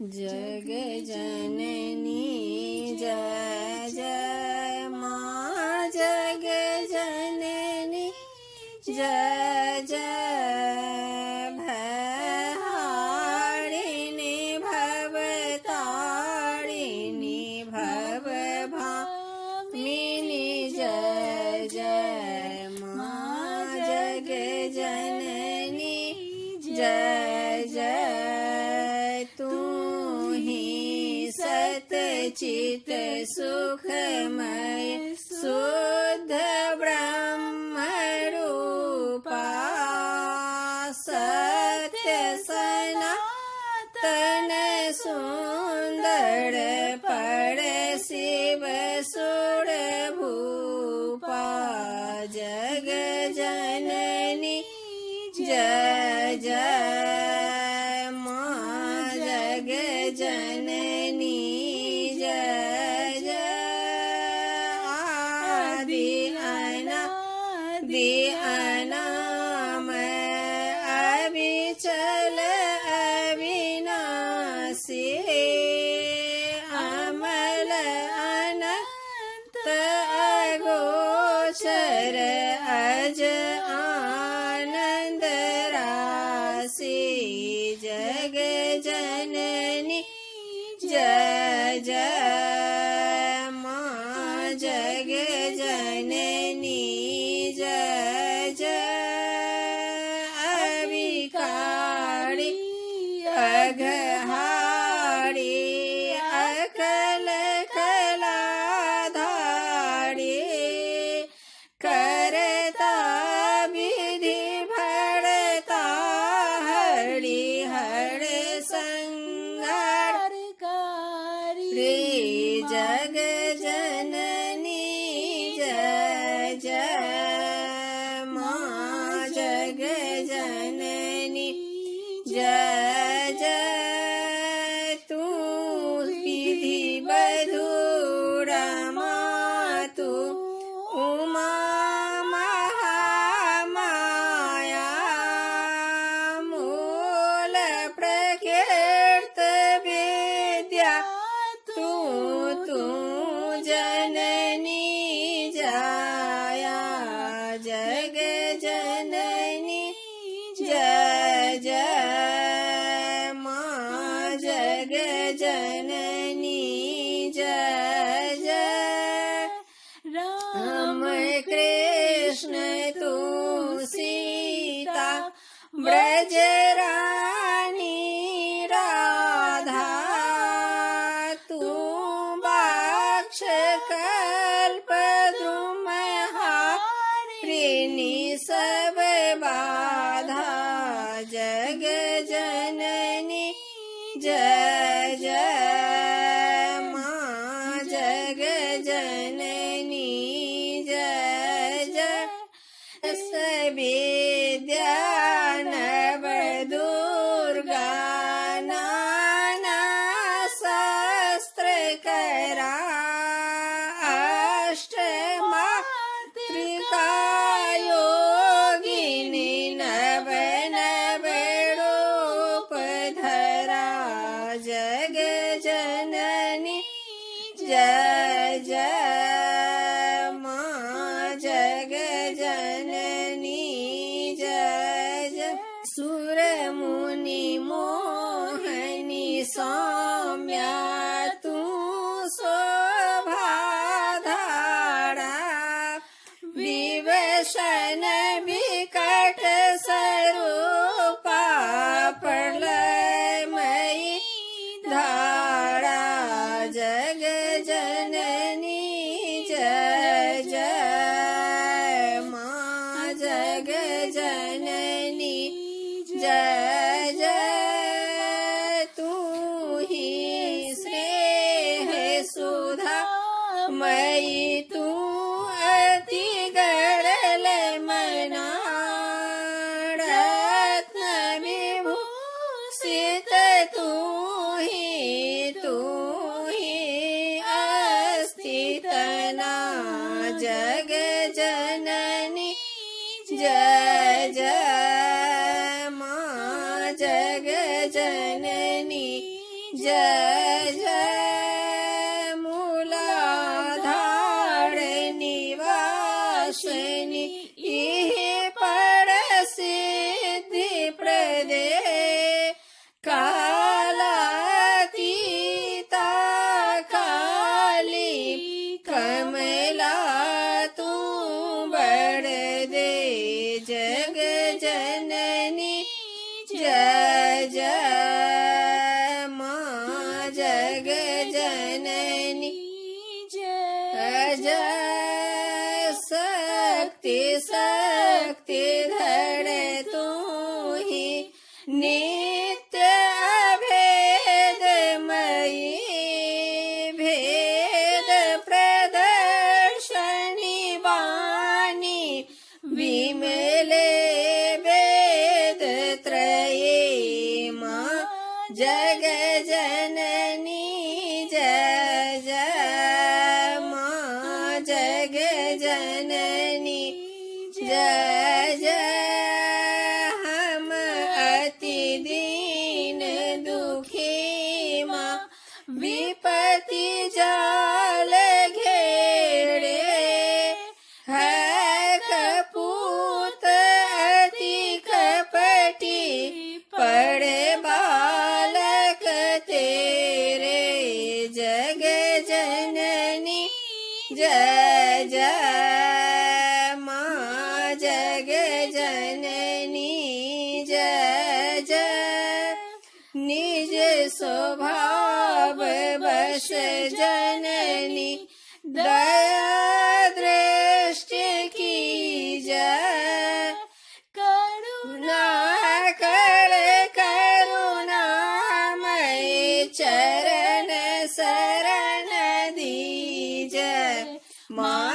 जग जननी जय जय माँ, जग जननी जय जय, भयहारिणी भवतारिणी भव भामिनी जय जय माँ, जग जननी जय जय। तू ही सतचित सुखमय शुद्ध ब्रह्म रूपा, सत्य सनातन सुंदर पर शिव सुर भूपा, जग जननी जय जय माँ, जग जननी जय जय। आदि अनादि अनाम अविचल अविनाशी, अमल अनंत अगोचर अज आनंद राशि, जग जननी जय जय माँ, जग जननी जय जय। अविकारी अघहारी अकल कलाधारी, करता विधि भरता हरि हर संगार रे, जग जननी जय जय माँ, जग जननी जय जय। तू विधि बधूरा मातु उमा महामाया, मूल प्रकृत विद्या तू तू जननी जाया, जग जननी जय जय माँ, जग जननी जय जय। राम कृष्ण तू सीता ब्रज रानी राधा, तू बाक्ष कल्प द्रुम हारिणी सब बाधा, जग जननी जय जय माँ, जग जननी जय जय। विद्या नव दुर्गा नाना शस्त्र करा, अष्ट मातृका योगिनी नव नव रूप धरा, जग जननी जय जय माँ, जग जननी जय जय। सुर मुनि मोहनी सौम्या तू शोभा धारा, विभीषण विकट स्वरूपा प्रलयमयी धारा, जग जननी जय जय माँ, जग जननी जय जय। तू जय जय मूलाधार निवासिनी इह पर सिद्धि प्रदे। कालातीता काली कमला तू बर दे। जग जननी जय जय माँ जग जननी जय जय। शक्ति शक्ति धर तू ही नित्य अभेदमयी भेद प्रदर्शनी वाणी विमले वेद त्रये माँ जग जननी जय जय माँ जग जननी जय जय। हम अति दीन दुखी माँ विपति जाल घेरे है कपूत अति कपटी पड़े बालक तेरे। जग जननी जय जय माँ जग जननी जय जय। निज स्वभाव बस जननी दया दृष्टि की जय। करुणा करुणा कर करुणामय चरण शरण दीजय माँ।